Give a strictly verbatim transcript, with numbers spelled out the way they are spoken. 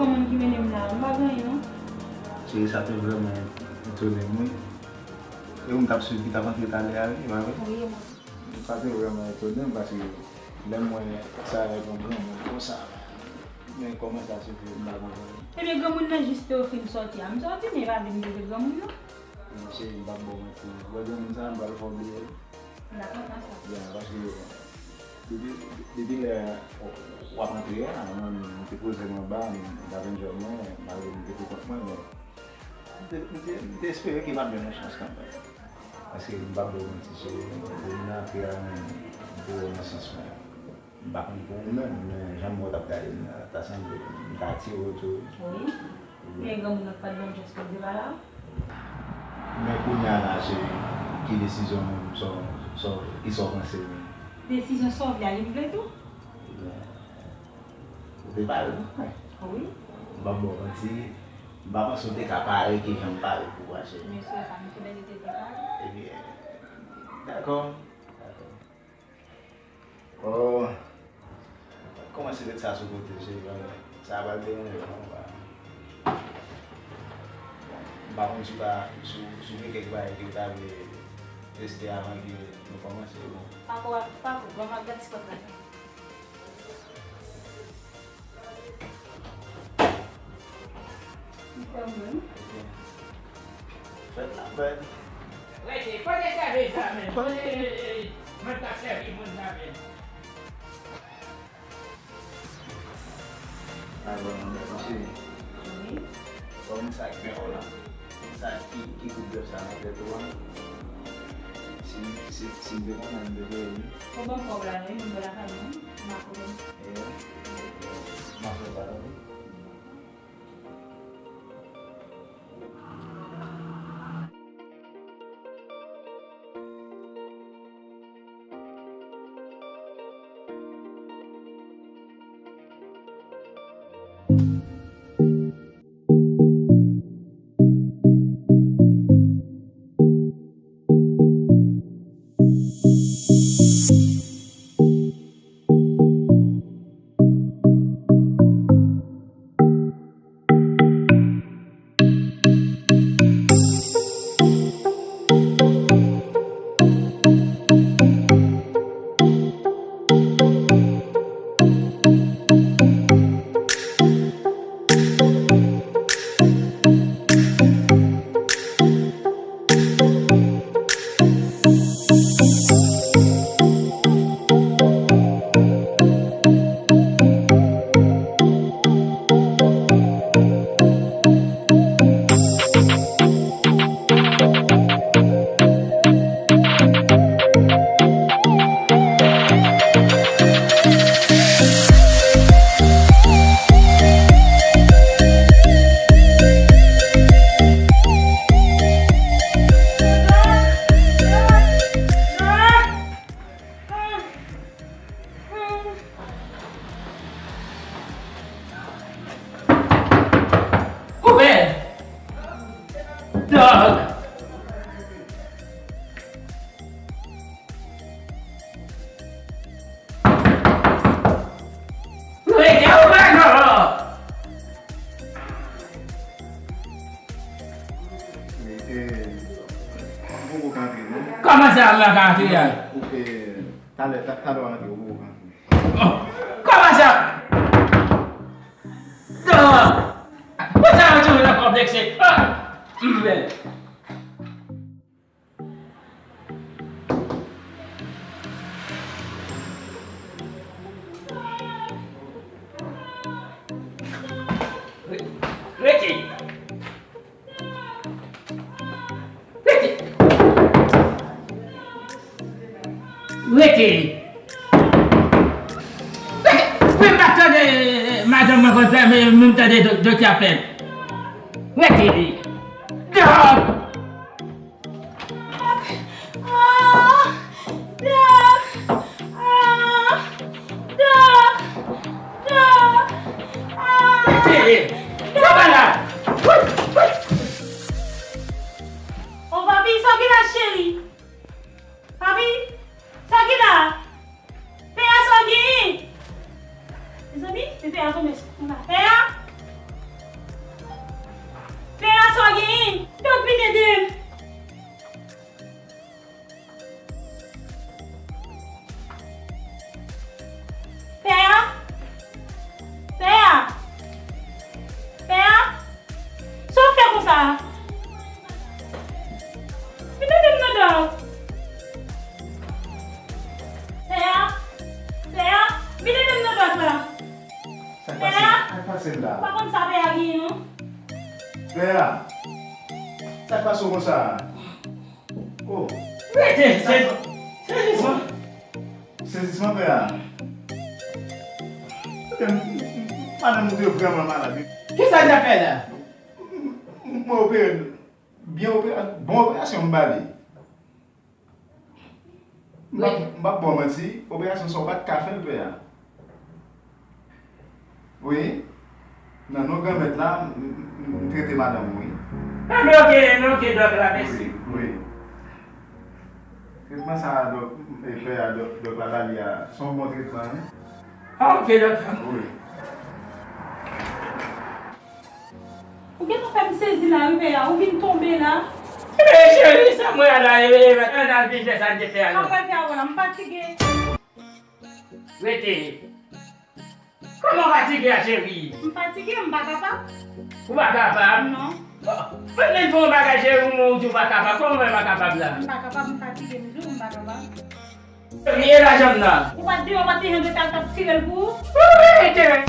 Yon moun ki mennen m la, m pa gen anyen non. Cheri, sa te vrèman etone m, wi. E ou m t ap swiv ki t ap antre talè a, wi, e pa vre? Wi, e mwen. Sa te vrèman etone m, paske lè m wè Sarah pran granmoun konsa, men kòman sa se fè m pa konprann. Ebyen, granmoun nan jis te ofri m sòti a. M sòti, men e pa vle m te vle granmoun nan. Men cheri, m p ap ba w manti. Wè granmoun sa a, m pral fè w bliye l. M pa kontan sa. Ya, paske depi, depi lè w ap antre a, mwen, m te poze m anba, m t ap enjoy mwen, malgre m te pou kont mwen, men m te, m te, m te espere ke m ap jwenn yon chans kanmenm. Paske m p ap ba w manti, cheri, depi m antre a, mwen, m te wè nan sans mwen. M pa konn pou ou menm, men jan m wè w t ap gade m nan, ta sanble m ta atire w tou. Wi. Men granmoun nan pa t ban m chans pou l te pale a. Men kounye a la, cheri, ki desizyon menm, sa w, sa w, kisa w panse menm? Desizyon sa w vle a, li m vle tou. Ou te pale pou mwen? Wi. M p ap ba w manti, m pa panse w te ka pare ki jan m pare pou ou a, cheri. Mesye sa, mesye bèl te pare. Ebyen, dakò, dakò. Oh, kòmanse met sa sou kote, cheri, ban mwen. Sa pral deranje w, non, pa. M pa konn si w ka, si w, si w gen kèk bagay ke w ta vle teste avan ke nou kòmanse, bon. Pako, pako, ban m ap gad ti pòt la. Li fèmen. Fèt la fèt. Rete, kote sèvis la menm? Kote, e, e, e, moun k ap sèvi moun la menm? Alò, mwen cheri. Wi. Bon, men sa k fè w la. Sa ki, ki kout bèf sa nan tèt ou a? Si, si, si m te konnen, m te peye li. Ou ban m kòb la, wi, mwen lakay mwen, m a konnen. E, m a fè sa, wi. Koupe! Dog! Rete ou pa non! E, e, ou poko ka antre, non? Kòman sa, m pa ka antre a? Ou, e, talè, ta-, talè w antre, ou poko ka antre. Oh, kòman sa? Non! Poukisa w toujou nan konplekse? Ah! M fè. Re-, rete! Rete! Rete! Rete! Men m pa tande madanm mwen konsa, men m tande do-, doktè ap fè. Rete! Dòk! Ah! Dòk! Ah! Dòk! Dòk! Ah! Rete! Sa pa la! Woy! Woy! O papi, sa w gen la, cheri? Papi, sa w gen la? Pè a, sa w gen? Mezanmi, men pè a tonbe sou kont la. Pè a? Pè a, sa k pase w konsa? Oh. Rete, se, sezisman. Sezisman, pè a. Madanm ou te vrèman malad, wi. Kisa l te fè la? M, m, mwen opere l. Byen opera-, bon operasyon m ba li. M p ap, m p ap ba w manti, operasyon sa w pa t ka fè l, pè a. Wi. Nan non Granmèt la, m, m, m, m trete madanm ou, wi. Anben, oke, anben, oke, dòk la, mèsi. Wi, wi. Tretman sa a, dòk, e, pè a, dòk, dòk la ba li a, se yon bon tretman, wi. Ah, oke, dòk. Wi. Ou gentan fè m sezi la, wi, pè a. Ou vin tonbe la. Ebyen, cheri, sa m wè a la, e, e, ann al vin fè sa n te fè a, non. Sa m pral fè a, wè la, m fatige. Rete. Kòman w fatige a, cheri? M fatige, m pa kapab. Ou pa kapab? Non. Bon, mwen menm fè yon bagay, cheri, ou, ou di w pa kapab. Kòman w fè pa kapab la? M pa kapab, m fatige, m di w m pa kapab. Premye lajan m nan. Ou pa t di w pa t jan dwe t al t ap tire l pou ou? Wi, wi, wi.